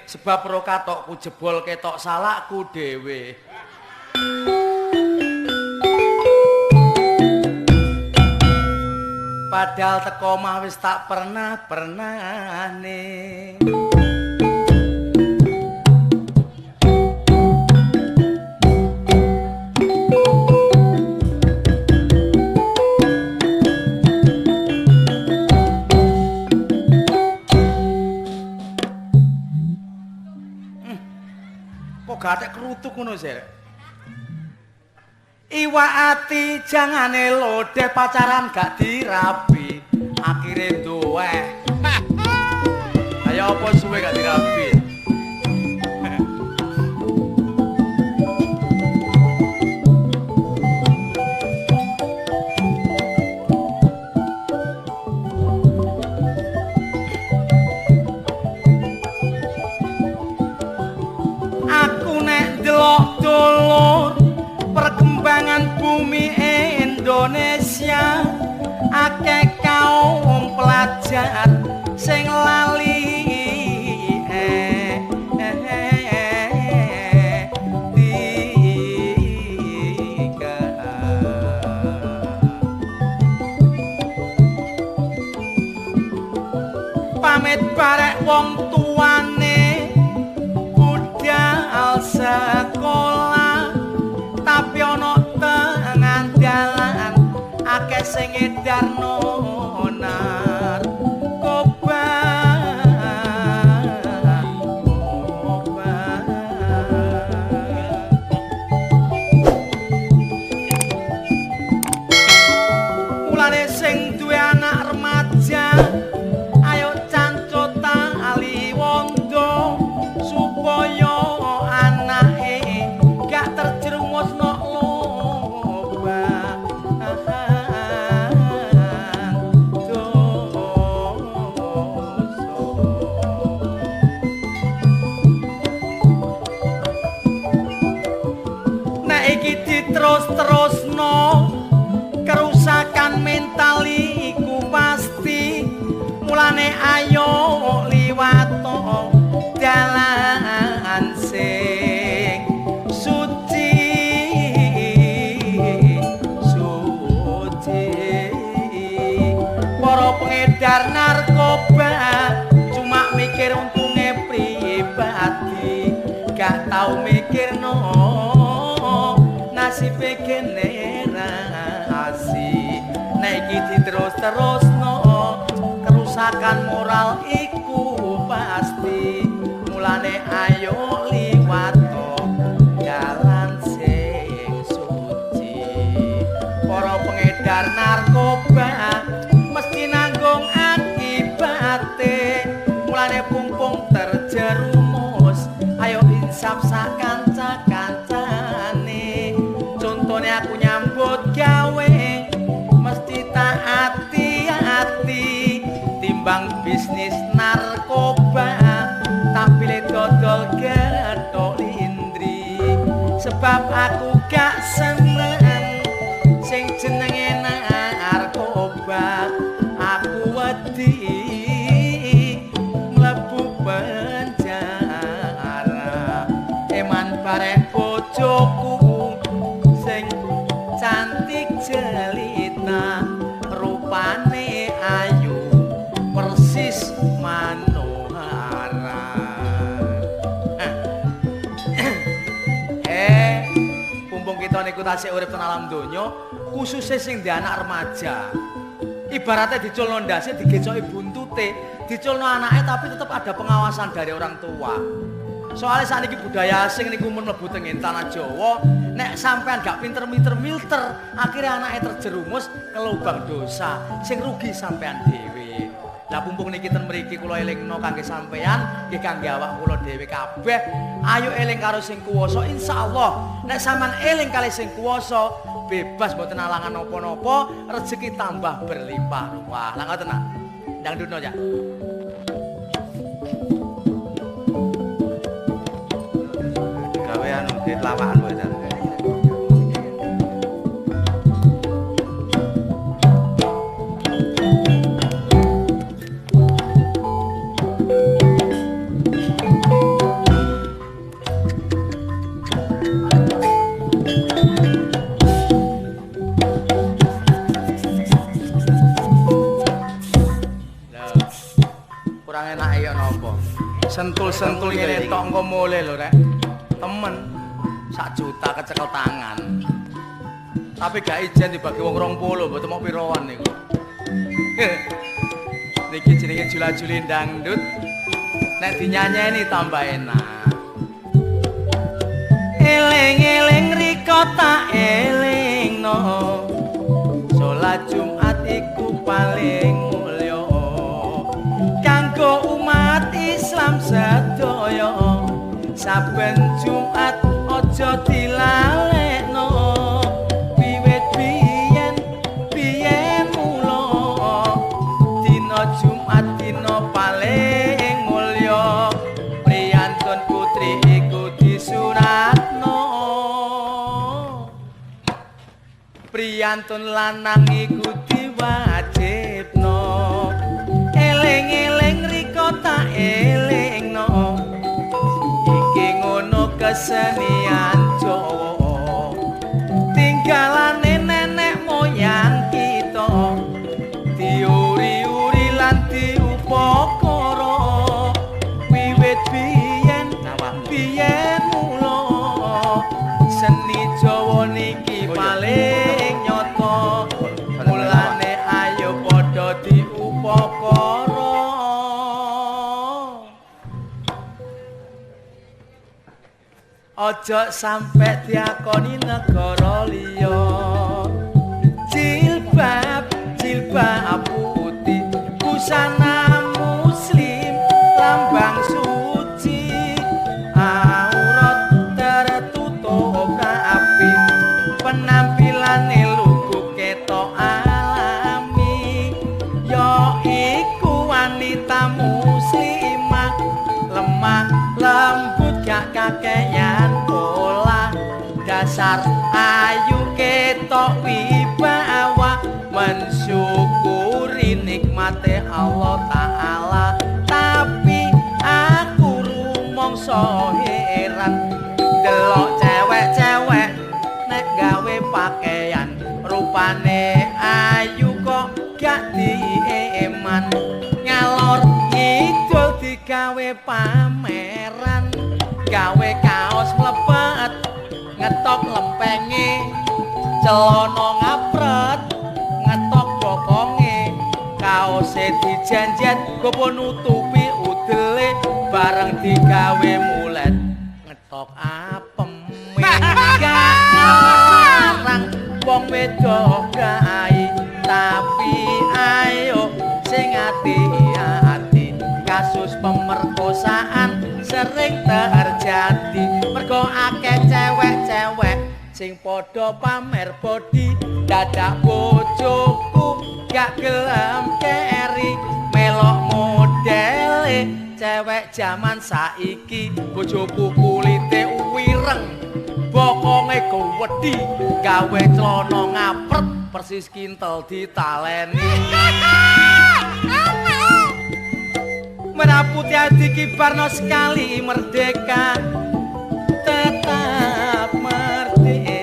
Sebab ro katokku jebol ketok salahku dhewe. Padahal teko omah wis tak pernah-pernahne. Kok gatek kerutuk ngono sih. Iwak ati jangane lodeh pacaran gak dirabi, akhire duweh. Ayo apa suwe gak dirabi? Aku nek ndelok dulur perkembangan bumi Indonesia, akeh kaum pelajar sing lali etika. Pamit barek wong tuane budal sekolah, tapi ana tengah dalan akeh sing ngedarno narkoba. Mulane sing duwe anak remaja ayo cancut tali wondo supaya anake gak terjerumus nok lubang dosa. Nek iki diterus-terusno kerusakan mental iku pasti. Mulane ayo liwato dalan sing suci suci. Para pengedar narkoba cuma mikir untunge pribadi, gak tau mikirno nasibe generasi. Nek iki diterus-terusno kerusakan moral iku pasti. Mulane ayo liwato dalan sing suci. Para pengedar narkoba mesti nanggung akibate. Mulane pumpung terjerumus ayo insaf sak kanca-kancane. Contone aku nyambut gawe mesti tak ati-ati, timbang bisnis narkoba tak pilih dodol gethok lindri. Sebab aku gak seneng sing jenenge narkoba, aku wedi mlebu penjara. Eman barek bojoku sing cantik jelita, rupane ayu persis Manohara. Pumpung kita niku tasih urip ten alam donya, khususe sing ndek anak remaja. Ibaratnya diculno ndase, digecoki buntute, diculno anake tapi tetep ada pengawasan dari orang tua. Soalnya saat ini budaya asing niku mun mlebu teng tanah Jawa, nek sampean gak pinter-pinter milter, akhirnya anake terjerumus ke lubang dosa, sing rugi sampean dhewe. Lah pumpung niki ten mriki kula elingno kangge sampean, nggih kangge awak kula dhewe kabeh, ayo eling karo sing kuwasa. Insyaallah nek sampean eling kali sing kuwasa, bebas mboten alangan napa-napa, rezeki tambah berlimpah ruah. Lah ngoten ta? Ndang dutno ya. Gawe anu ditlawakan wae. Sentul ngene tok engko mule lho rek. Temen 1 juta kecekel tangan. Tapi gak ijen dibagi wong 20, mboten mok piroan niku. Niki jenenge jula-juli dangdut. Nek dinyanyeni tambah enak. Eling-eling rika tak elingno. Salat Jumat iku paling mulya kanggo umat Islam sedaya. Saben Jumat aja dilalekno. Wiwit biyen biyen mula dina Jumat dina paling mulya. Priyantun putri iku disunatno. Priyantun lanang iku diwajibno. Eling-eling rika tak elingno. Iki ngono kesenian Jawa. Tinggalane nenek moyang kita. Diuri-uri lan diupakara. Wiwit biyen biyen mula seni Jawa niki paling nyata. Mulane ayo padha diupakara. Aja sampe diakoni negara liya. Jilbab jilbab putih busana muslim lambang suci. Aurat tertutup rapi penampilane lugu ketok alami. Ya iku wanita muslimah lemah lembut gak kakean pola. Dasar ayu ketok wibawa mensyukuri nikmate Allah Ta'ala. Tapi aku rumangsa heran delok cewek-cewek nek gawe pakaian rupane ayu kok gak dieman. Ngalor ngidul digawe pameran, gawe kaos mlepet ngetok lempenge, celana ngapret ngetok bokonge, kaose dijenjet gopo nutupi udele bareng digawe mulet ngetok apeme. Gak larang wong wedok gae, tapi ayo sing ati-ati. Kasus pemerkosaan sering terjadi mergo akeh cewek-cewek sing padha pamer body. Dadak bojoku gak gelem keri melok modele cewek jaman saiki. Bojoku kulite wireng bokonge gewedhi gawe celana ngapret persis kintel ditaleni. Merah putih dikibarno sekali merdeka tetap merdeka.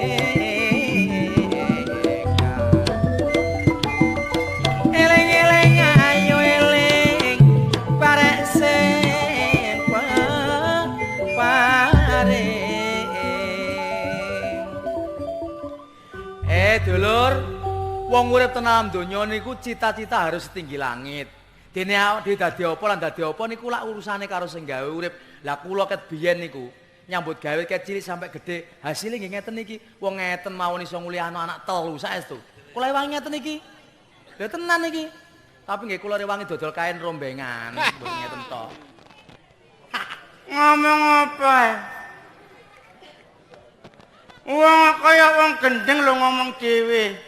Eling-eling ayo eling barek sing paring. Dulur, wong urip tenan donya niku cita-cita harus setinggi langit. Dene awake dadi apa lan dadi apa niku lak urusane karo sing gawe urip. Lah kula ket biyen niku nyambut gawe ket cilik sampai gedhe, hasile nggih ngeten iki. Wong ngeten mawon iso nguliahno anak telu saestu. Kula ewangi ngeten iki. Lha tenan iki. Tapi nggih kula rewangi dodol kain rombengan, mboten ngeten tok. Ngomong apa? Wong kaya wong gendeng lho ngomong dhewe.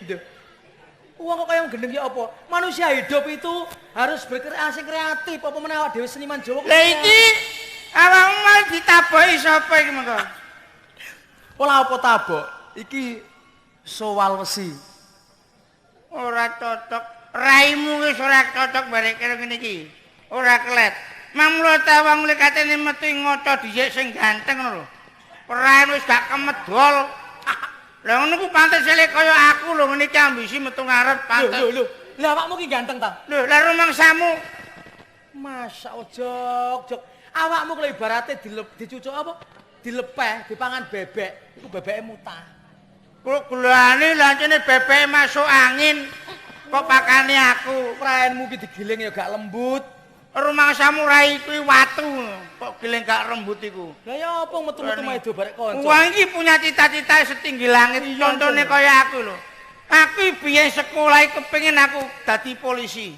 Wong kok kaya gendeng ya apa? Manusia hidup itu harus berkreasi kreatif. Apa meneh awak dhewe seniman Jawa. Lah iki awakmu malah ditaboki sapa iki mengko? Ora apa tabok, iki sowal wesi. Ora cocok. Raimu wis ora cocok barek karo ngene iki. Ora kelet. Mamula ta wong lekatene metu ngoco dhisik sing ganteng ngono lho. Peraen wis gak kemedol. Lah ngono ku pantes elek kaya aku lho ngene iki ambisi metu ngarep pantes. Lho lho. Lah awakmu ki ganteng ta? Lho, lah rumangsamu. Masa ojok, jok. Awakmu kalau ibarate dicucuk apa? Dilepeh, dipangan bebek, iku bebeke mutah. Kok gulane lancene bebeke masuk angin. Kok pakane aku? Praenmu ki digiling ya gak lembut. Rumangsamu rai kuwi watu. Kok giling gak lembut iku? Lah ya apa metu-metu maido barek kanca. Wong iki punya cita-cita setinggi langit. Contone kaya aku lho. Aku biyen sekolah kepengin aku dadi polisi.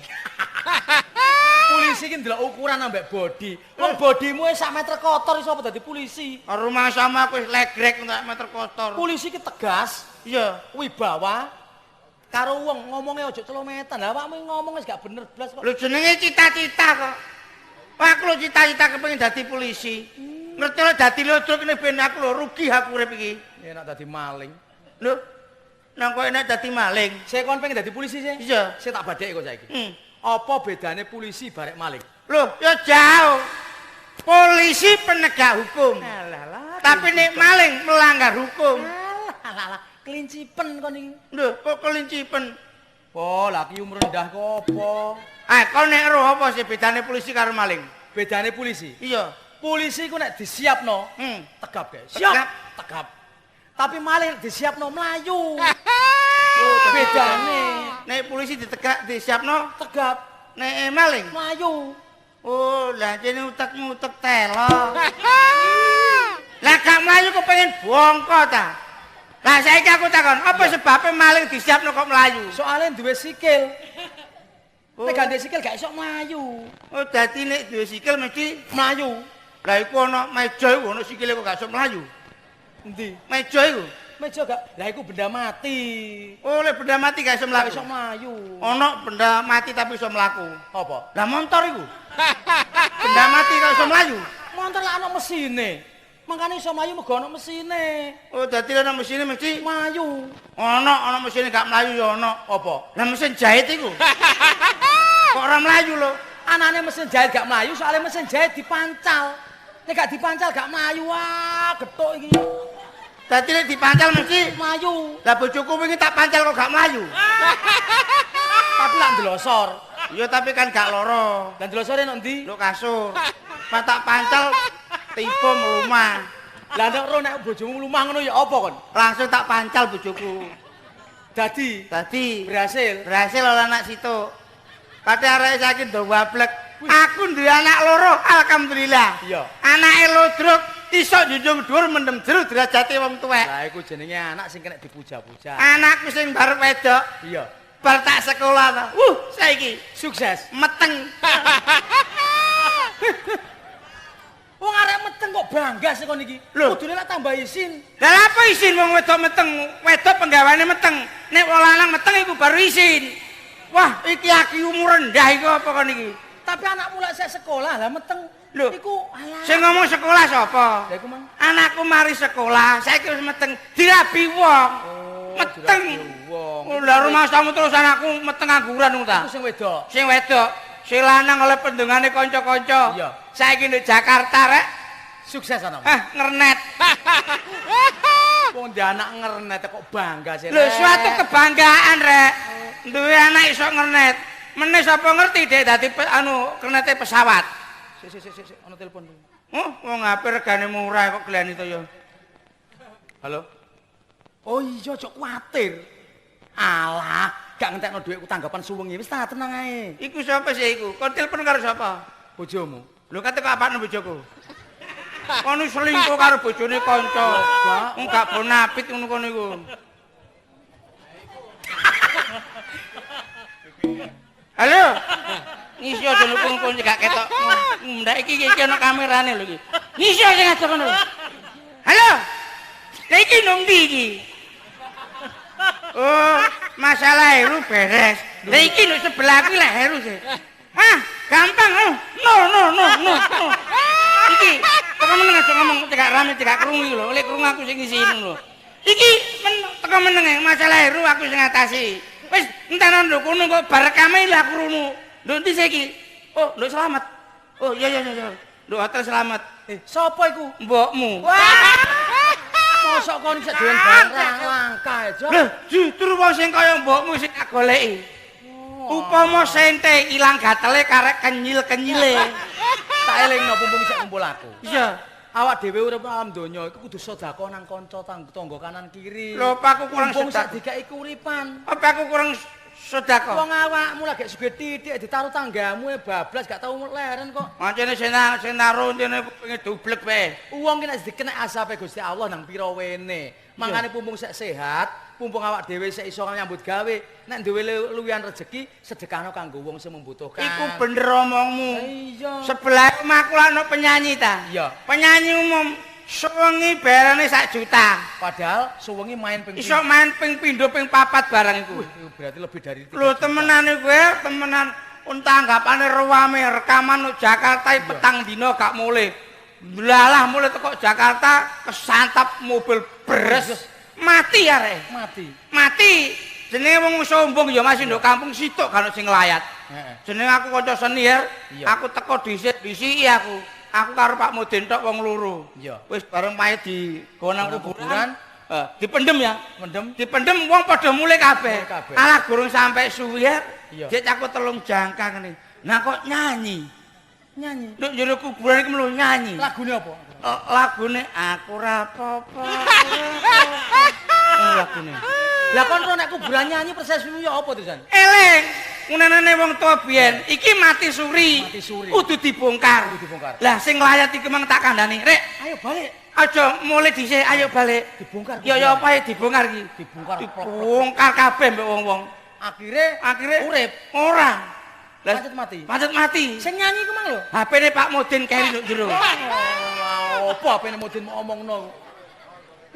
Polisi ki ndelok ukuran ambek body. Wong bodimu wis sak meter kotor iso apa dadi polisi? Rumangsamu aku wis legrek sak meter kotor. Polisi ki tegas, iya, wibawa. Karo wong ngomongnya aja celometan. Lah awakmu ngomong wis gak bener blas kok. Lho jenenge cita-cita kok. Aku lho cita-cita kepengin dadi polisi. Ngerti lho dadi ludruk ngene ben aku lho rugi aku urip iki. Enak dadi maling. Lho, nang kok enak dadi maling. Saya kon pengen dadi polisi sih? Iya. Saya tak badheki kok saiki. Apa bedane polisi barek maling? Lho, ya jauh. Polisi penegak hukum. Alah, tapi nek maling melanggar hukum. Alah, kelincipen kon iki. Lho, kok kelincipen? Oh, lha ki rendah kok apa? Ah, kon nek roh apa sih bedane polisi karo maling? Bedane polisi? Iya. Polisi ku nek disiapno, tegap guys. Siap, tegap. Tapi maling disiapno mlayu. Oh, bedane. Nek polisi ditegak disiapno tegap, nek maling mlayu. Oh, lah jene utekmu utek telo. Lah gak mlayu kepengin bongko ta? Lah saiki aku takon, apa sebabnya maling disiapno kok mlayu? Soale duwe sikil. Nek gak duwe sikil gak iso mlayu. Oh, dadi nek duwe sikil mesti mlayu. Lah iku ana meja iku ana sikile kok gak iso mlayu. Endi? Meja iku. Meja gak? Lah iku benda mati. Oh, lek benda mati gak iso mlaku. Gak iso mlayu. Ana benda mati tapi iso mlaku. Apa? Lah montor iku. Benda mati kok iso mlayu. Montor lah ana mesine. Mangkane iso mlayu mergo ana mesine. Oh, dadi ana mesine mesti mlayu. Ana mesine gak mlayu ya ana. Apa? Lah mesin jahit iku. Kok ora mlayu lho? Anane mesin jahit gak mlayu soalnya mesin jahit dipancal. Nek gak dipancal gak mlayu, wah, gethuk iki. Dadi nek dipancal mesti mlayu. Lah bojoku wingi tak pancal kok gak mlayu. Tapi lak ndelosor. Iya, tapi kan gak loro. Lah ndelosore nek ndi? Lho kasur. Pas tak pancal tiba mlumah. Lah nek ro nek bojomu mlumah ngono ya apa kon? Langsung tak pancal bojoku. Dadi berhasil. Berhasil oleh anak situ. Kate areke saiki ndo wablek. Aku duwe anak loro, alhamdulillah. Iya. Anake ludruk iso njunjung dhuwur mendem jero derajate wong tuwek. Lah iku jenenge anak sing kena dipuja-puja. Anakku sing bar wedok. Iya. Bar tak sekolah ta. Saiki sukses. Meteng. Wong arek meteng kok bangga sih kon iki. Kudune lak tambah isin. Lah lha apa isin wong wedok meteng? Wedok penggaweane meteng. Nek wong lanang meteng iku baru isin. Wah, iki aki umur rendah iku apa kon iki? Tapi anakmu lak sik sekolah lah meteng. Lho, iku alah. Sing ngomong sekolah sapa? Lah iku mang. Anakku mari sekolah, saiki wis meteng dirabi wong. Oh, meteng. Wong. Oh, lah rumangsamu terus anakku meteng angguran ngono ta? Iku sing wedok. Sing wedok. Sing lanang oleh pendengane kanca-kanca. Iya. Saiki nduk Jakarta rek. Sukses anakmu. Ah, ngernet. Wong ndek anak ngernet kok bangga sih. Lho, suatu kebanggaan rek. Duwe anak iso ngernet. Meneh sapa ngerti dek dadi anu kernete pesawat. Sik sik sik sik ana telepon. Oh, wong HP regane murah kok gelani to ya. Halo. Oh iya, aja kuwatir. Alah, gak ngentekno dhuwitku tanggapan suwengi. Wis ta tenang ae. Iku sapa sih iku? Kon telepon karo sapa? Bojomu. Lho kate kok apakno bojoku? Kono selingkuh karo bojone kanca. Wong gak bonapit ngono kono iku. Halo. Ngisi aja nukung-nukung gak ketok. Ndak iki iki ana kamerane lho iki. Ngisi sing aja kono. Halo. Lah iki nang ndi iki? Oh, masalah Heru beres. Lah iki lho sebelah kuwi lek Heru sih. Hah, gampang. Oh. No no no no. Iki teko meneng aja ngomong cekak rame cekak krungu iki lho. Lek krungu aku sing ngisi lho. Iki teko meneng masalah Heru aku sing ngatasi. Wis entenono nduk kono kok bar rekame lho aku krungu. Nduk ndi saiki? Oh, nduk Slamet. Oh iya iya iya. Nduk hotel Slamet. Sapa iku? Mbokmu. Wah. Mosok kon isih doyan barang langka aja. Lho, justru wong sing kaya mbokmu sing tak goleki. Upama sente ilang gatele karek kenyil-kenyile. Tak elingno pumpung isih kumpul aku. Iya. Awak dhewe urip alam donya iku kudu sedekah nang kanca tangga kanan kiri. Lho, apa aku kurang sedekah? Pumpung sak uripan. Apa aku kurang sedekah? Wong awakmu lagi sugih titik ditaruh tanggamu e bablas gak tau leren kok. Mancene sing naruh intine pengen dublek wae. Wong ki nek dikenek asape Gusti Allah nang pira wene. Mangkane pumpung sik sehat, pumpung awak dhewe sik iso nyambut gawe, nek duwe luwihan rejeki sedekahno kanggo wong sing membutuhkan. Iku bener omongmu. Iya. Sebelah omahku lak ono penyanyi ta? Iya. Penyanyi umum suwengi bayarane 1 juta. Padahal suwengi main ping iso main ping pindho ping papat barang iku. Wih, berarti lebih dari 3. Lho temenan iku temenan tanggapane ruame rekaman nang Jakarta petang dina gak mulih. Lalah mulih teko Jakarta kesantap mobil beres. Mati arek. Mati. Mati. Jenenge wong sombong ya masih nduk kampung situk kan sing nglayat. Heeh. Jenenge aku kanca seni ya. Aku teko dhisik disiki aku. Aku karo Pak Mudin tok wong loro. Iya. Wis bareng mayit di gonang kuburan, dipendem ya. Mendem. Dipendem wong padha mulih kabeh. Alah gurung sampe suwi ya. Iya. Jek aku telung jangkang ngene. Nah kok nyanyi. Nyanyi. Nduk jero kuburan iki melu nyanyi. Lagune apa? Lagune aku ra apa-apa. Lagune. Lah kon ro nek kuburan nyanyi prosesmu ya apa terusan? Eling. Ngunanane wong tuwa biyen, iki mati suri. Mati suri. Kudu dibongkar. Kudu dibongkar. Lah sing nglayat iki mang tak kandhani, Rek. Ayo balik. Aja mulih dhisik, ayo balik. Dibongkar. Ya ya apa dibongkar iki? Dibongkar. Dibongkar kabeh mbek wong-wong. Akhire urip. Ora. Lah pancet mati. Pancet mati. Sing nyanyi iku mang lho. HP-ne Pak Mudin keri nduk jero. Apa HP-ne Mudin mau omongno?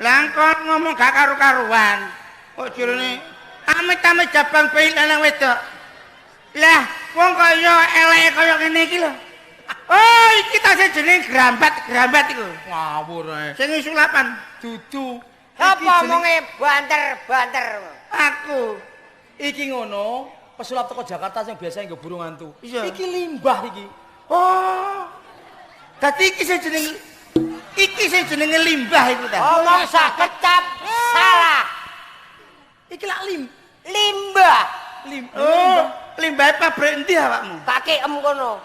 Lah kon ngomong gak karu-karuan. Kok jerone amit-amit jabang bayi lanang wedok. Lah wong kaya eleke kaya ngene iki lho. Oh, iki tasih jeneng grambat-grambat iku. Ngawur ae. Sing sulapan dudu. Apa omonge banter-banter? Aku iki ngono. Pesulap teko Jakarta sing biasa nggo burung hantu. Iya. Iki limbah iki. Oh. Dadi iki sing jeneng iki sing jenenge limbah iku ta. Omong sakecap salah. Iki lak limbah. Oh, limbah pabrik endi awakmu? Kakeem kono.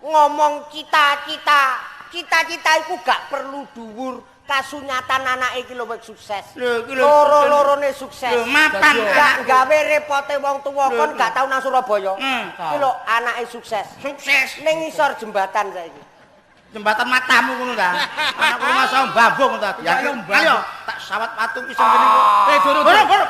Ngomong cita-cita. Cita-cita iku gak perlu dhuwur. Kasunyatan anake iki lho wis sukses. Loro-lorone sukses. Lho mapan gak gawe repote wong tuwa kon gak tau nang Surabaya. Iki lho anake sukses. Sukses. Ning ngisor jembatan saiki. Jembatan matamu ngono ta. Anakku masa mbambung ta. Ayo tak sawat watu pisan kene kok. Eh durung.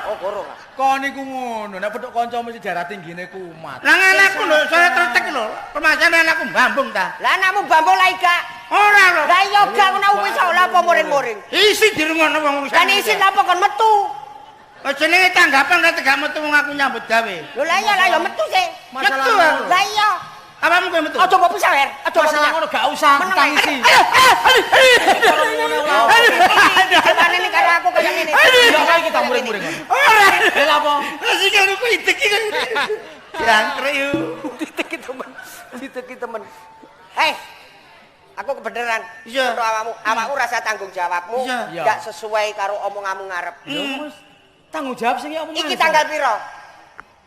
Oh gorong. Kon niku ngono, nek petuk kanca mesti darah tinggine kumat. Lah anakku lho saya tretek lho. Permasalahan anakku mbambung ta. Lah anakmu mbambung lah gak? Ora lho. Lah iya gak ngono wis ora apa muring-muring. Isi dirungokno wong wis. Lah isi apa kon metu? Lah jenenge tanggapan nek gak metu wong aku nyambut gawe. Lho lah iya lah ya metu sih. Masalah metu aku. Lah iya. Apamu kowe metu? Aja mbok pisah, Her. Aja masalah ngono gak usah ditangisi. Ayo, ayo, ayo. Gimana nih karo aku kaya ngene. Iya kae kita muring-muring. Ora. Lha apa? Lah sikilku idek iki. Jangkrik yo. Diteki temen. Diteki temen. Hei. Aku kebeneran. Iya. Awakmu, awakmu rasa tanggung jawabmu gak sesuai karo omonganmu ngarep. Wis tanggung jawab sing apa? Iki tanggal piro?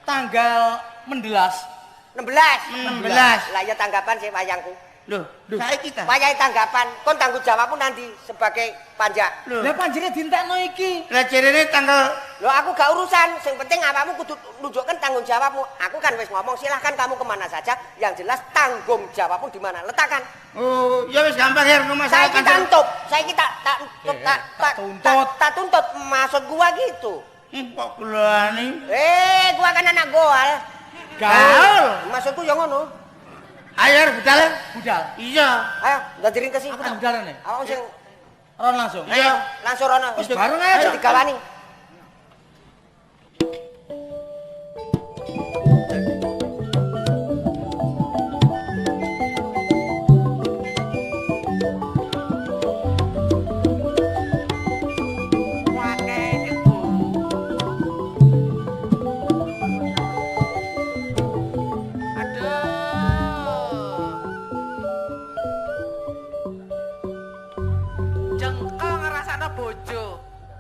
Tanggal 16. 16. 16. Lah ya tanggapan sih wayangku. Lho, saiki ta. Wayahe tanggapan, kon tanggung jawabmu nanti sebagai panjak. Lah panjene dientekno iki. Lah jarene tanggal. Lho aku gak urusan, sing penting awakmu kudu nunjukkan tanggung jawabmu. Aku kan wis ngomong silahkan kamu kemana saja, yang jelas tanggung jawabmu di mana letakkan. Oh, ya wis gampang her masalah. Saiki tuntut, saiki tak tuntut maksud gua gitu. Kok gelane? Gua kan anak goal. Gaul. Maksudku ya ngono. Ayo budal. Budal. Iya. Ayo, ndadirin ke sini. Aku tak budal rene. Awak sing ron langsung. Ayo, langsung rono. Wis bareng ae digawani.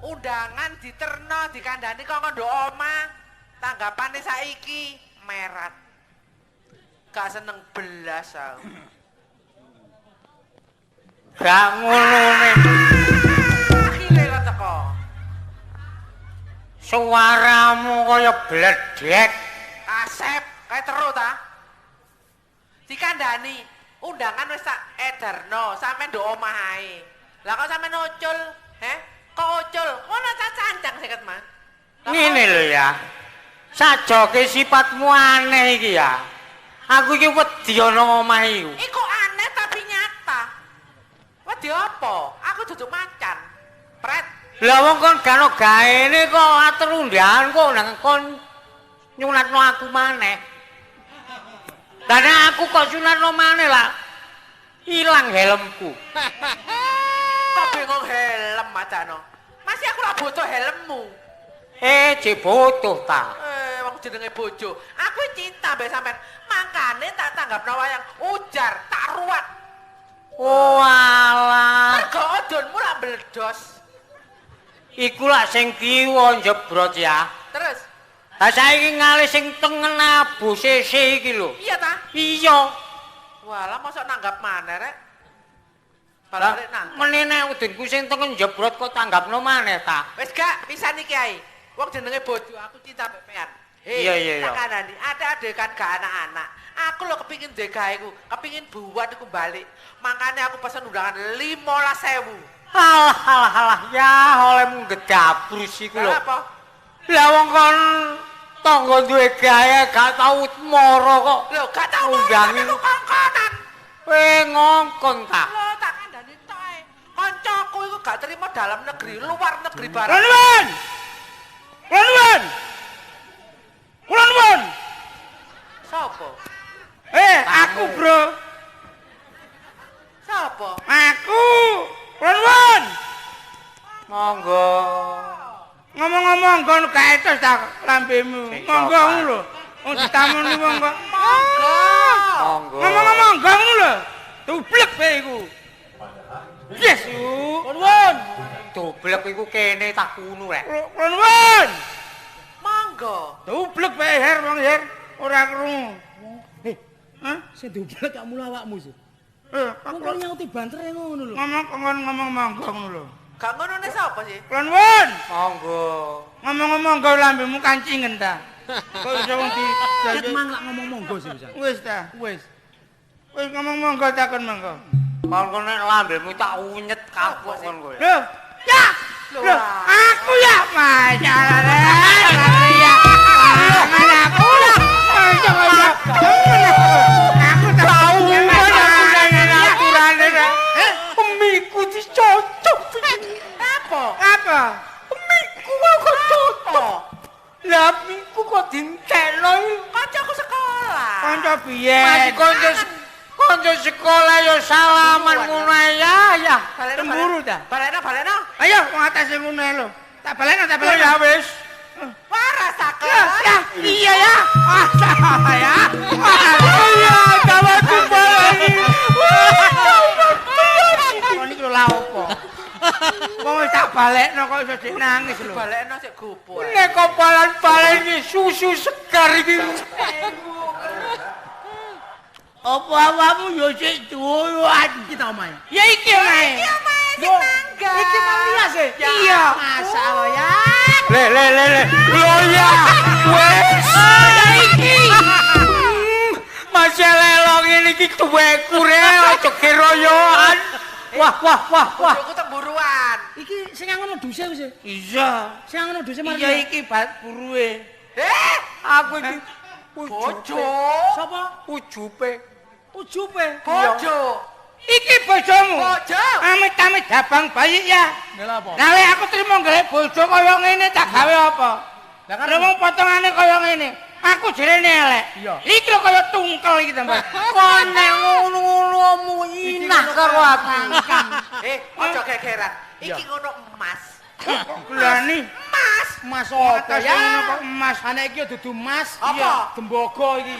Undangan diterno dikandani kok nduk omah. Tanggapane saiki merat. Gak seneng belas aku. Gak ngono ne. Akhire kok teko. Suaramu kaya bledek. Asep, kae teru ta? Dikandani, undangan wis tak edarno, sampean nduk omah ae. Lah kok sampean ucul, heh? Kok ucul? Ngono ta cancang seket, Mas. Ngene lho ya. Sajoke sifatmu aneh iki ya. Aku iki wedi ana omah iku. Iku aneh tapi nyata. Wedi apa? Aku duduk macan. Pret. Lah wong kon gak ono gaene kok atur undangan kok nang kon nyunatno aku maneh. Lah nek aku kok sunatno maneh lah ilang helmku. Kok bingung helm macano? Masih aku lah butuh helmmu. Eh, jek butuh ta. Eh, wong jenenge bojo. Aku cinta mbek sampean. Mangkane tak tanggapno wayang ujar, tak ruwat. Oh alah. Mergo odonmu lak mbledos. Iku lak sing kiwa njebrot ya. Terus? Lah saiki ngalih sing tengen abu sese iki lho. Iya ta? Iya. Walah mosok nanggap maneh rek. Lah Balik nanggap. meneh nek udinku sing tengen njebrot kok tanggapno maneh ta? Wis gak pisan iki ae. Wong jenenge bojo aku cinta mbek pean. Hei, Iya, iya, iya. Tak kandhani, ada-ada kan gak anak-anak. Aku lho kepingin jaga iku, kepingin buat iku balik. Makanya aku pesen undangan 15.000. Alah alah alah ya olehmu gedabrus iku lho. Lah apa? Lah wong kon tangga duwe gawe gak tau moro kok. Lho gak tau Undangi. aku kongkonan. Kowe ngongkon ta? Lho tak kandhani tok ae. Koncoku iku gak terima dalam negeri, luar negeri barang. Kula nuwun. Kula nuwun. Kula nuwun. Sopo? Eh, aku, Bro. Sopo? Aku. Kula nuwun. Monggo. Ngomong-ngomong kon gak etos ta lambemu. Monggo ngono lho. Wong ditamoni wong kok. Monggo. Monggo. Ngomong-ngomong ngono lho. Dublek bae iku. Yes. Nuwun. Doblek iku kene tak kuno rek. Kula nuwun. Monggo. Dublek bae her wong her ora krungu. Eh, Hah? sing dublek gak mulu awakmu sih. Eh, Wong kok nyauti banter ngono lho. ngomong kon ngomong monggo ngono lho. Gak ngono ne sapa sih? Kula nuwun. Monggo. Ngomong-ngomong nggo lambemu kancingen ta. Kok iso wong di Ket mang lak ngomong monggo sih bisa. Wis ta. Wis. Wis ngomong monggo takon monggo. Kon kon nek lambemu tak unyet kapok kon kowe. Lho, ya. Lho, aku ya masalah. Ya. Aku ya. Aku Tau aturane rek. Miku dicocok. Apa? Apa? Miku kok cocok. Lah miku kok dintekno iki. Kancaku sekolah. Kanca biyen. Masih kanca sekolah ya salaman ngono ae ya ya. Balekno, Cemburu ta? Balekno, balekno. Ayo wong atase ngono ae lho. Tak balekno, tak Ya balekno. wis. Waras aku. Ya, ya, iya ya. Ah, ya. Iya, kawanku baleni. Kon iki lho la opo? Wong wis tak balekno kok iso dik nangis lho. Balekno sik gopo. ae. Nek kok balan-balen susu segar iki. Apa awakmu yo sik duwe? Iki ta omahe. Ya iki omahe. Iki omahe sing mangga. Iki Maria sih. Iya. Masalah ya. Le le le le. Lho ya. Wes. Ya iki. Masih lelong ini iki tuweku rek aja keroyoan. Wah wah wah wah. Bojoku temburuan. Iki sing ngono duse wis. Iya. Sing ngono duse Maria. Iya iki bal buruwe. Eh, Aku iki bojo. Sapa? Ujupe. Ujupe. Bojo. Iki bojomu. Bojo. Amit-amit jabang bayi ya. Lha apa? Lah lek aku trimo golek bojo kaya ngene tak gawe apa? Lah kan Lah wong potongane kaya ngene. Aku jerene elek. Iya. Iki lho kaya tungkel iki tambah. Kon nek ngono-ngono inah karo aku. Eh, aja gegeran. Iki ngono emas. Kok gelani? Emas. Mas apa Atas ya? ngono kok emas. Anak iki dudu mas. Apa? Gembogo iki.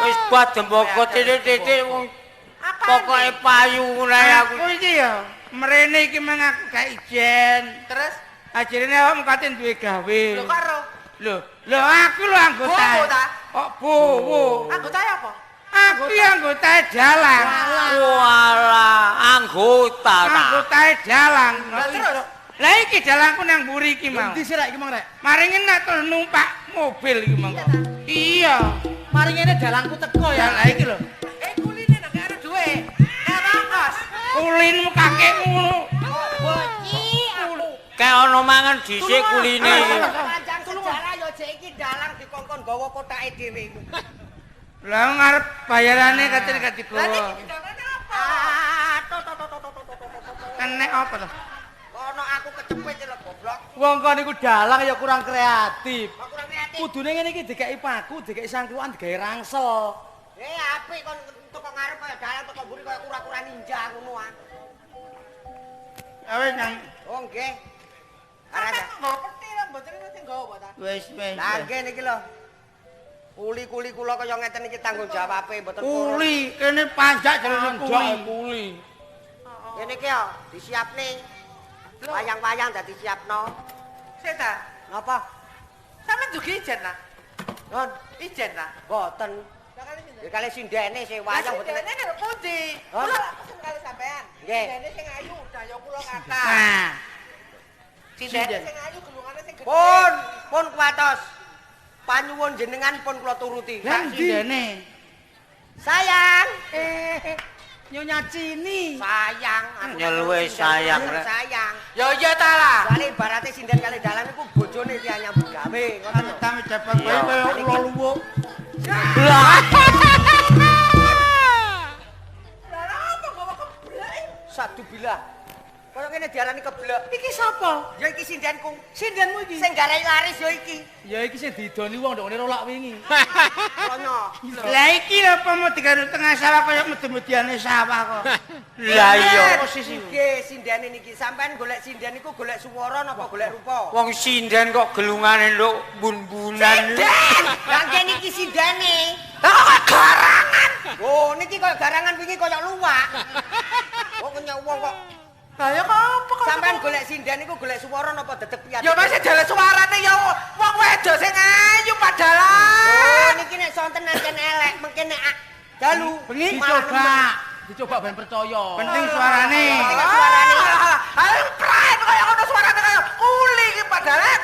Wis buat dembogo titik-titik wong Apa? pokoke payu ngono ae aku. Aku iki ya mrene iki mang aku gak ijen. Terus Ajarene awakmu kate duwe gawe. lho kok ro? Lho, lho aku lho anggota. Bowo ta? Kok bowo? Anggota apa? Aku anggota dalang. Walah, anggota ta. Anggota dalang. Terus lah iki dalangku nang mburi iki mau. Endi sih rek iki mang rek? Mari ngene terus numpak mobil iki monggo. Iya. Mari ngene dalangku teko ya. Lah iki lho. Kuline nek arep duwe. Karo ongkos. Kulinmu kakekmu ngono. Boci aku. Kayak ana mangan dhisik kuline iki. Panjang sejarah ya jek iki dalang dikongkon gawa kotake dhewe iku. Lah ngarep bayarane katene gak digawa. Lah iki dalane apa? Ah, to to to to to to to. Kenek apa to? Ono aku kecepet lho goblok. Wong kon niku dalang ya kurang kreatif. Kok kurang kreatif. Kudune ngene iki dikeki paku, dikeki sangkruan, digawe rangsel. Apik kon teko ngarep kaya dalang teko mburi kaya kura-kura ninja ngono ah. Wis nang. Oh nggih. Arep nggawa peti lho mboten sing nggawa ta. Wis wis. Lah nggih niki lho. Kuli-kuli kula kaya ngeten iki tanggung jawabe mboten. Kuli kene panjak jenenge kuli. Kuli. Ngene iki yo disiapne. Wayang-wayang dadi siapno. Sik ta. Napa? Sampeyan dugi ijen ta? Non, ijen ta? Mboten. Ya kali sindene sing wayang mboten. Sindene lho pundi? Kula lak pesen kali sampean. Sindene sing ayu daya kula kathah. Nah. Sindene sing ayu gelungane sing gedhe. Pun, pun kuwatos. Panyuwun jenengan pun kula turuti. Lah sindene. Sayang. Nyonya Cini. Sayang, aku nyelwe sayang rek. Sayang. Ya iya ta lah. Soale ibarate sinden kali dalang iku bojone tiyang nyambut gawe, ngoten lho. Tame jabat kowe kaya ula luwuk. Lah. Lah apa gawa keblek? Sadu bilah. Kaya ngene diarani keblek. Iki sapa? Ya iki sindenku. Sindenmu iki. Sing garai laris ya iki. Ya iki sing didoni wong ndok ngene rolak wingi. Kono. Lah iki lho apa mau digawe tengah sawah kaya medu-mediane sawah kok. Lah iya. Posisi. Nggih, sindene niki sampean golek sinden niku golek swara napa golek rupa? Wong sinden kok gelungane nduk bun-bunan. Sinden. Lah nggih niki sindene. Lah kok garangan. Oh, niki kaya garangan wingi kaya luwak. Kok kenyek wong kok. Lah ya kok apa kok sampean golek sinden niku golek swara napa dedeg piyat? Ya masih dalan suarane ya wong wedok sing ayu padahal. Oh niki nek sonten ancen elek, mengke nek dalu bengi dicoba. Dicoba ben percaya. Penting suarane. Penting suarane. Ayo praen kaya ngono suarane kaya kuli iki padahal.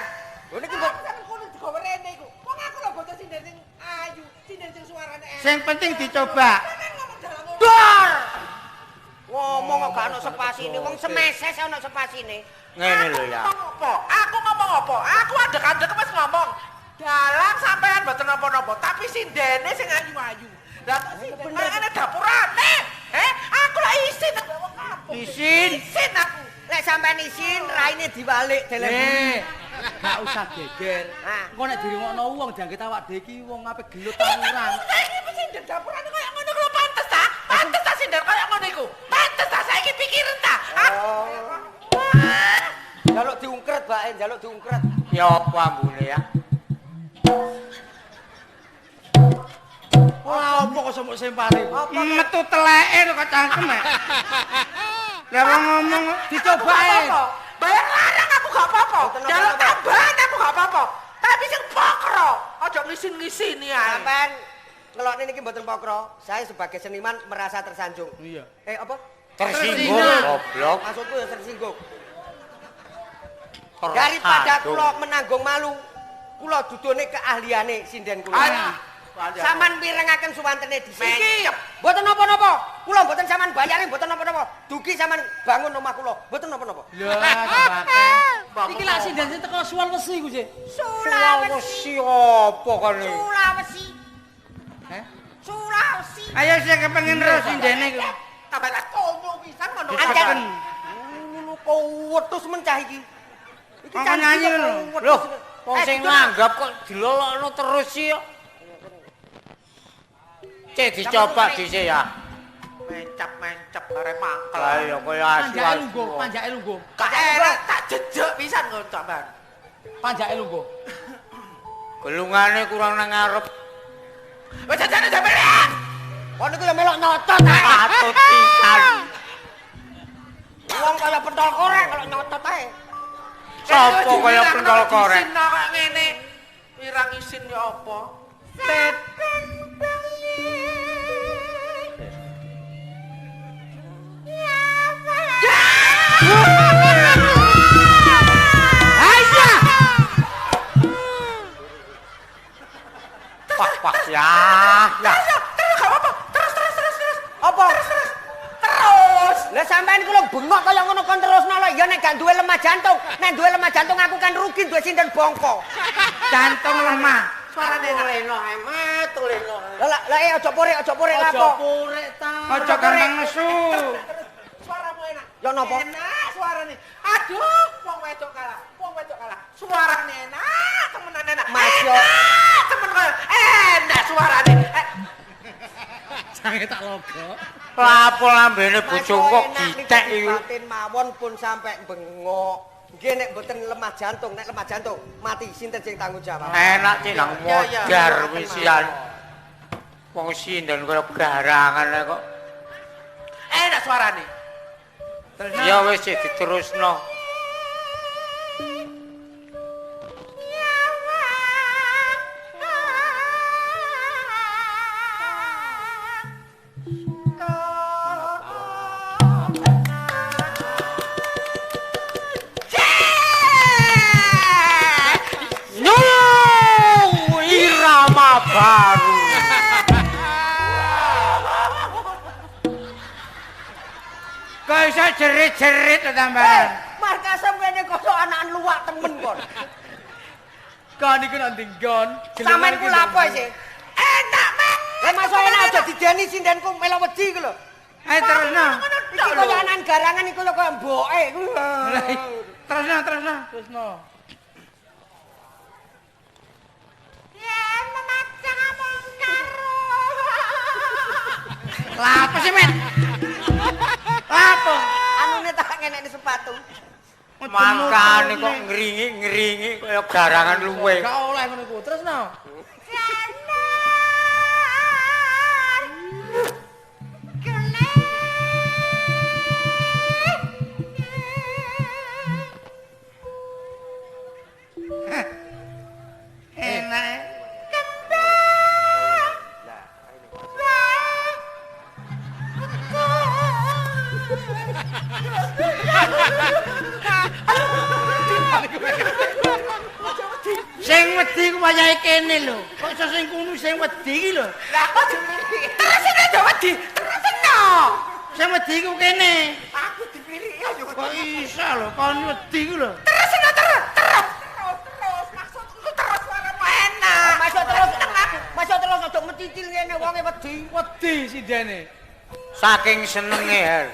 Lho niki kok sampean kuli digawe rene iku. Wong aku lho bocah sinden sing ayu, sinden sing suarane elek. Sing penting dicoba. Dor. Ngomong kok gak ono sepasine, wong semeses ono sepasine. Ngene lho ya. Aku ngomong apa? Aku adek-adek wis ngomong. Dalang sampean mboten napa-napa, tapi sindene sing ayu-ayu. Lah kok sinden kaya ngene dapurane? Aku lak isin nang wong kampung. Isin. Isin aku. Lek sampean isin, raine diwalik deleh buri. Gak usah geger. Engko nek dirungokno wong dianggep awak dhewe iki wong ape gelut ta ora. Saiki sinden dapurane kaya ngono kuwi pantes ta? Pantes ta sinden kaya ngono iku? Pantes ta saiki pikiran ta? Oh. Njaluk diungkret bae, njaluk diungkret. Ya apa ambune ya? Ora apa kok semuk sempare. Metu teleke lho kok cangkem. Lah wong ngomong dicobae. Bayar larang aku gak apa-apa. Njaluk tambahan aku gak apa-apa. Tapi sing pokro, aja ngisin-ngisini ae. Sampean ngelokne niki mboten pokro. Saya sebagai seniman merasa tersanjung. Iya. Apa? Tersinggung goblok. Maksudku ya tersinggung. Daripada kula menanggung malu, kula dudune keahliane sinden kula. Saman mirengaken suwantene dhisik. Mboten napa-napa. Kula mboten sampean bayare mboten napa-napa. Dugi sampean bangun omah kula, mboten napa-napa. Lha, tambake. Iki lak sinden sing teko Sulawesi iku sih. Sulawesi apa kene? Sulawesi. Heh? Sulawesi. Ayo sing kepengin ro sindene iku. Tambah tak kono pisan ngono. Ancen. Ngono kok mencah iki. Iki nyanyi lho. Lho, wong sing nanggap kok dilolokno terus sih. Cek dicoba dhisik ya. Mencap-mencap arep mangkel. Lah ya kaya asu. Panjake lungguh, panjake lungguh. Gak enak tak jejek pisan ngono sampean. Panjake lungguh. Gelungane kurang nang ngarep. Wis jajane sampean. Kon niku ya melok nyotot ae. Patut pisan. Wong kaya pentol korek kalau nyotot ae. Sopo kaya pentol korek? Isin kaya ngene. Wirang isin ya apa? Saben bengi Ayo. Wah, wah, ya, ya. Terus gak apa-apa. Terus terus terus terus. Apa? Terus terus. Terus. Lah sampean iku lho bengok kaya ngono kon terusno lho. Ya nek gak duwe lemah jantung, nek duwe lemah jantung aku kan rugi duwe sinten bongko. Jantung lemah. Suarane enak. Leno emet, leno. Lah lah aja porek Aja lapo. porek ta. Aja gampang nesu. Suaramu enak. Ya napa? Enak suarane. Aduh, wong wedok kalah. Wong wedok kalah. Suarane enak, temenan enak. Mas yo. Enak, temen kaya enak suarane. Sange tak logo. Lapo lambene bojoku kok Mas, enak gitek niku iki. Batin mawon pun sampe bengok. Nggih nek mboten lemah jantung, nek lemah jantung mati sinten sing tanggung jawab? Enak sih nang Ya, ya. modar wisian. Wong sinden kaya garangan ae kok. Enak suarane. Ya wis sih diterusno. New irama baru. Kok iso jerit-jerit to tambahan. Markasem kene kaya anakan luwak temen kon. Kon iku nang ndi nggon? Sampeyan ku lapo sih? Enak, Mas. Lah masuk enak aja dideni sindenku melok wedi iku lho. Ayo terusno. Iki kaya anakan garangan iku lho kaya mboke iku. Terusno, terusno. Terusno. Yen memajang among karo. Lapo sih, Men? Lapo? Anune tak ngenekne sepatu. Makane kok ngringi-ngringi kaya garangan luwe. Gak oleh ngono iku. Terusno. Janar Enak. Kembang Sing wedi ku wayahe kene lho. Kok iso sing kono sing wedi iki lho. Lah kok dipilih? Terus ini aja wedi. Terus no. Sing wedi ku kene. Aku dipilih ayo. Kok iso lho kon wedi ku lho. Terus ini terus terus terus terus maksudku terus suaramu enak. Masuk terus. Masuk terus aja mencicil ngene wonge wedi. Wedi sindene. Saking senenge her.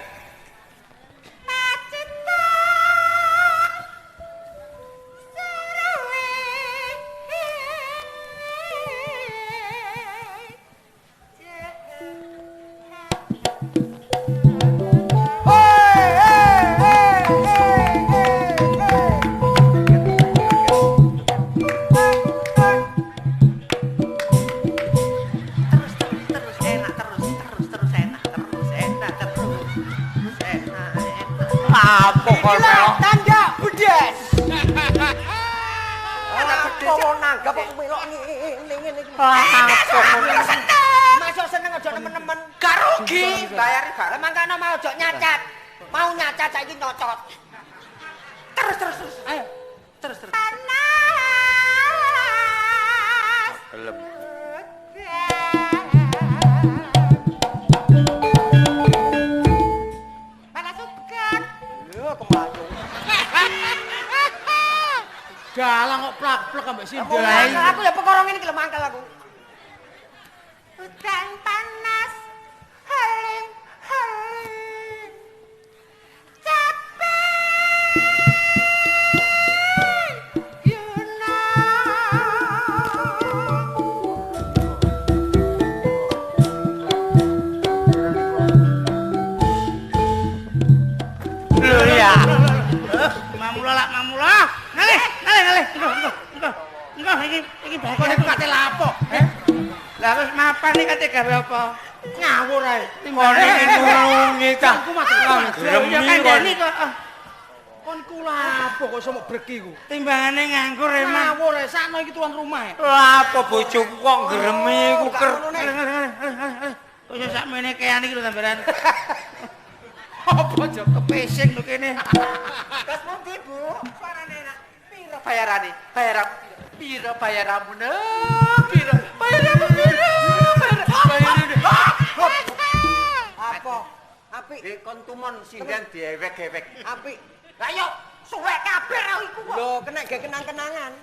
Terus terus terus enak terus terus terus enak terus enak terus enak enak. Apa kon Inilah melok? tanda bedes. Apa wong nanggap kok melok ngene ngene iki. Apa kon? Masuk seneng aja nemen-nemen. Gak rugi bayar gak. Lah mangkane mau aja nyacat. Mau nyacat saiki nyocot. Terus terus terus. Ayo. Terus terus. Gelem. Lho kemayu. Dalang kok plak-plek ambek sinden. Aku ya perkara ngene iki lho mangkel aku. Udan panas heling heling capek yuna. Lho ya. Mamula lak mamula. Ngalih, ngalih, ngalih. Engko, engko, engko. Engko iki iki Kon iku kate lapo? Eh? Lah wis mapan iki kate gawe apa? Ngawur ae. Kon iki nulungi ta. Aku mati lawan. Gremi Ya kon. kandhani kok. Ah, Kon ku lapo kok iso mok breki ku? Timbangane nganggur emang. Ngawur ae sakno iki tuan rumah. Lapo bojoku kok ngremi iku ker. Ngalih, ngalih, ngalih, ngalih, ngalih. Kok iso sakmene kean iki lho tambahan. Apa Jok? Kepesing lho kene. Terus pundi, Bu? Suarane enak. Piro bayarane? Bayaran piro bayaramu? Piro? Bayaramu piro? Bayarane. Apa? Apik. Kon tumon sinden diewek-ewek. Apik. Lah yo suwek kabeh ra iku kok. Lho, kena ge kenang-kenangan.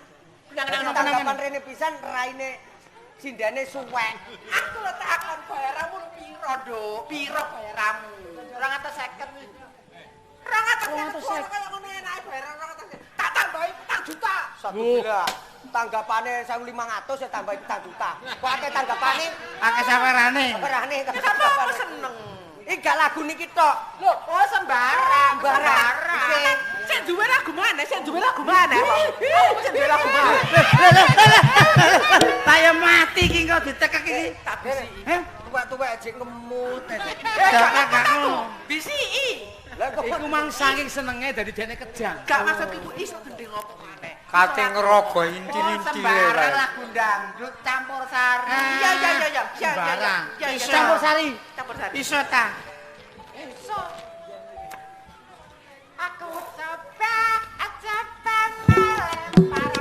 Kenang-kenangan tanggapan rene pisan raine sindene suwek. Aku lho takon bayaramu piro, Nduk? Piro bayaramu? 250. 250 kaya ngono enake bayaran 250. Tak tambahi 4 juta. 1 juta. Tanggapane 1.500 ya tambahi 4 juta. Kok akeh tanggapane? Akeh sawerane. Sawerane. Sampe seneng. Iki gak lagu niki tok. Lho, oh sembarang, sembarang. Sing duwe lagu mana? Sing duwe lagu mana? Aku sing duwe lagu mana? Lah ya mati iki kok ditekek iki. Tak bisiki. Heh, tuwek-tuwek aja ngemut. Gak ngono. Bisiki. Lah kok iku mang saking senenge dadi dekne kejang. Gak maksudku iku iso gendeng opo maneh. Kate ngerogoh intil-intile. Sembarang lagu dangdut campur sari. Iya iya iya iya. Sembarang. Campur sari. Campur sari. Iso ta? Iso. Aku coba coba melempar.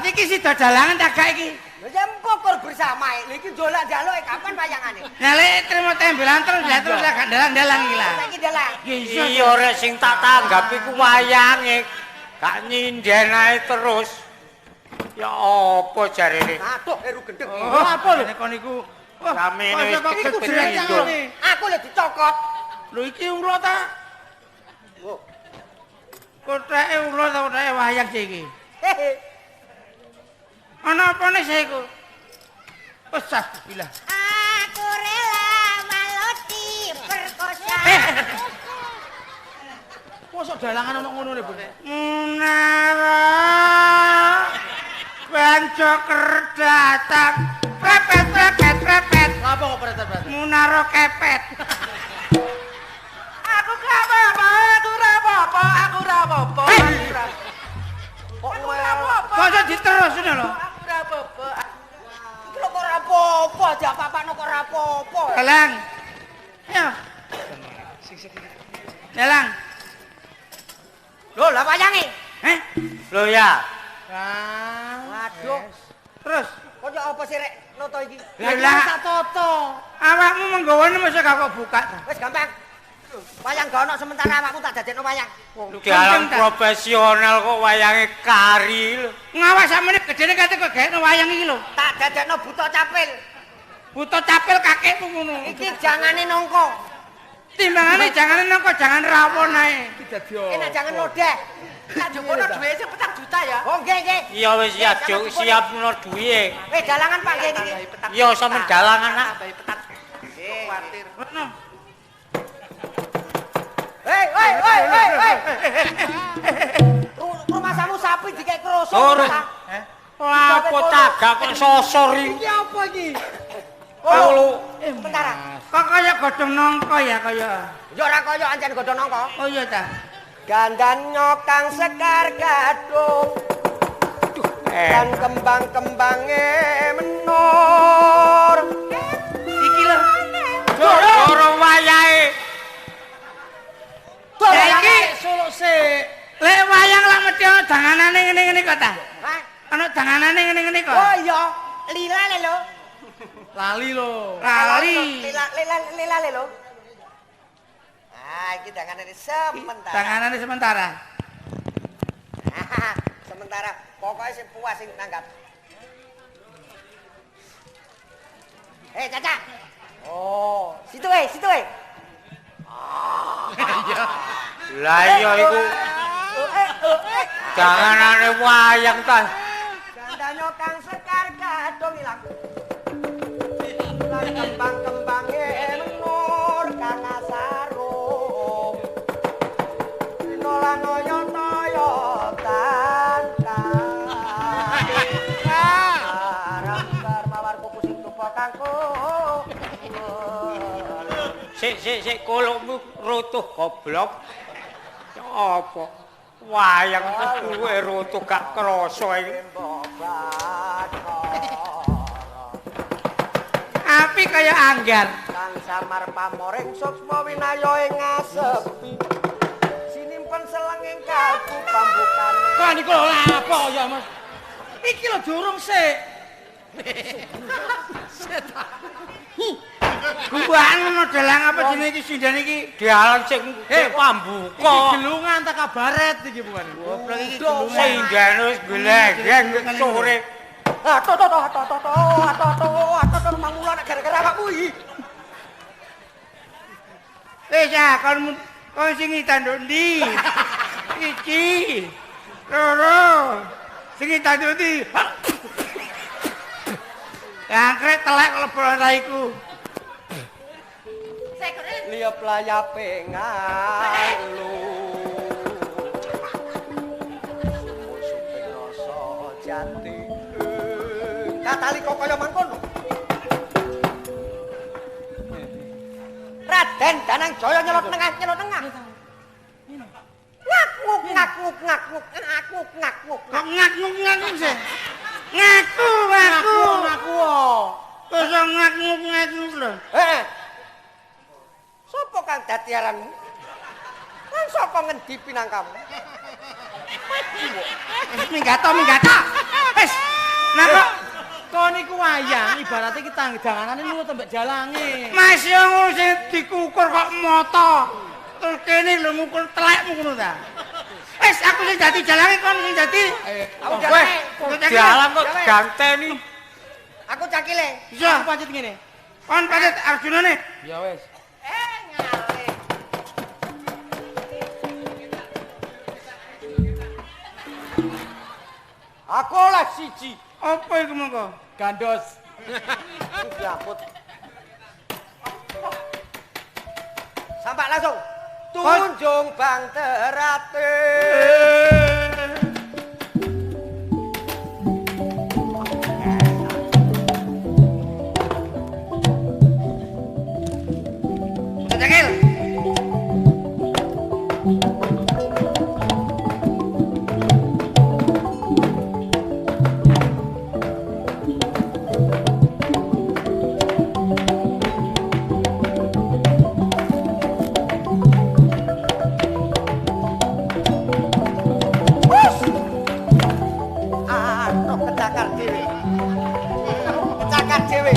Iki sida dalangan tak gak iki. Lha ya empuk bersama. Lha iki njaluk-njaluk kapan wayangane? Lah lek trimo tembelan terus lah terus gak dalang-dalang iki lah. Saiki dalang. Iya rek sing tak tanggap iku wayange. Gak nyinden ae terus. Ya apa jarene? Aduh heru gendeng. Oh, apa lho nek kon niku? Samene wis iku jerengane. Aku lho dicokot. Lho iki ula ta? Koteke ula ta koteke wayang sih iki. Hehe. Ana apane sih iku? Wes bila. Aku rela walau diperkosa. Mosok dalangan ana ngono ne, Bu? Munara Banjoker datang. Prepet prepet prepet. Lah apa kok prepet-prepet? Munara kepet. Aku gak apa-apa, aku ora apa-apa, aku ora apa-apa. Kok ora apa-apa. Kok diterus ngono lho. Aku ora apa-apa. Iki lho kok ora apa-apa, aja apa-apano kok ora apa-apa. Dalang. Ayo. Dalang. Lho, lah wayange. Heh? Lho ya. Waduh. Terus kok apa sih rek noto iki? Lah tak toto. Awakmu menggawane mesti gak kok buka ta. Wis gampang. Wayang gak ono sementara awakmu tak dadekno wayang. Dalang profesional kok wayange kari lho. Ngawas sakmene gedene kate kok gaekno wayang iki lho. Tak dadekno buta capil. Buta capil kakekmu ngono. Iki jangane nongko. Timbangane jangane nongko jangan rawon ae. Iki dadi enak jangan nodeh. Tak jokono duwe sing 4 juta ya. Oh nggih nggih. Iya wis ya siap ngono duwe. Wis dalangan Pak nggih niki. Iya sampe dalangan nak. Nggih. Kuwatir. Hei, hei, hei, hei, hei. Rumasamu sapi dikek kroso ta? Heh. Apa tagak kok sosor iki? Iki apa iki? Oh, sementara. Kok kaya godhong nangka ya kaya. Ya ora kaya ancen godhong nangka. Oh iya ta. Gandanyo kang sekar gadung. Lan kembang-kembange menur. Iki lho. Loro wayahe. Lah iki suluk sik. Lek wayang lak mesti ana danganane ngene-ngene kok ta? Hah? Ana danganane ngene-ngene kok. Oh iya, lila lho. Lali lho. Lali. Lila lila lila lho. Ah, iki danganane sementara. Danganane sementara. Sementara. Pokoke sing puas sing tanggap. Hei, Caca. Oh, situ situ eh. Iya. Lah iya iku. Janganane wayang ta. Gandanyo kang sekar gadung ilang. Lan kembang-kembange menur kang asarum. Sik sik sik kolokmu rutuh goblok. Ya apa? Wayang kuwe rutuh gak krasa iki. Api kaya anggar. Kang samar pamoring suksma winaya ing ngasepi. Sinimpen seleng ing kalbu pambukane. Kok niku lho apa ya, Mas? Iki lho durung sik. Guwahan ngono dalang apa jenenge iki sinden iki? Dalang sing pambuka. Iki gelungan ta kabaret iki bukan. Goblok iki gelungan. Sindene wis glegeng sore. Ato to to to to to to to to mangula nek gara-gara awakmu iki. Wis ah kon kon sing tanduk ndi? Iki. Loro. Sing tanduk ndi? Angkrek telek lebon raiku. Liap layape ngalu. Sumusupe rasa jati. Katalika kaya mangkono. Raden Danang Jaya nyelot nengah nyelot nengah. Ngak nguk ngak nguk ngak nguk ngak nguk ngak nguk. Kok ngak nguk ngak nguk sih? Ngaku ngaku ngaku. Kok ngak nguk ngak nguk lho. Heeh. Sopo kang dadi aranmu? Kan saka ngendi pinangkamu? Wis minggato minggato. Wis. Nah kok kon niku wayang ibarate iki tangdanganane nurut mbek jalange. Mas yo ngono sing dikukur kok moto. Terus kene lho ngukur telekmu ngono ta. Wis aku sing dadi jalange kon sing dadi. Aku jalange. Jalan kok ganteni. Aku cakile. Iya, aku pancet ngene. Kon pancet Arjunane. Ya wis. Ngale. Aku oleh siji. Apa iku mongko? Gandos. Diaput. Sampak langsung. Tunjung bang terate. Cakil. Aduh, kecakar dhewe. Kecakar dhewe.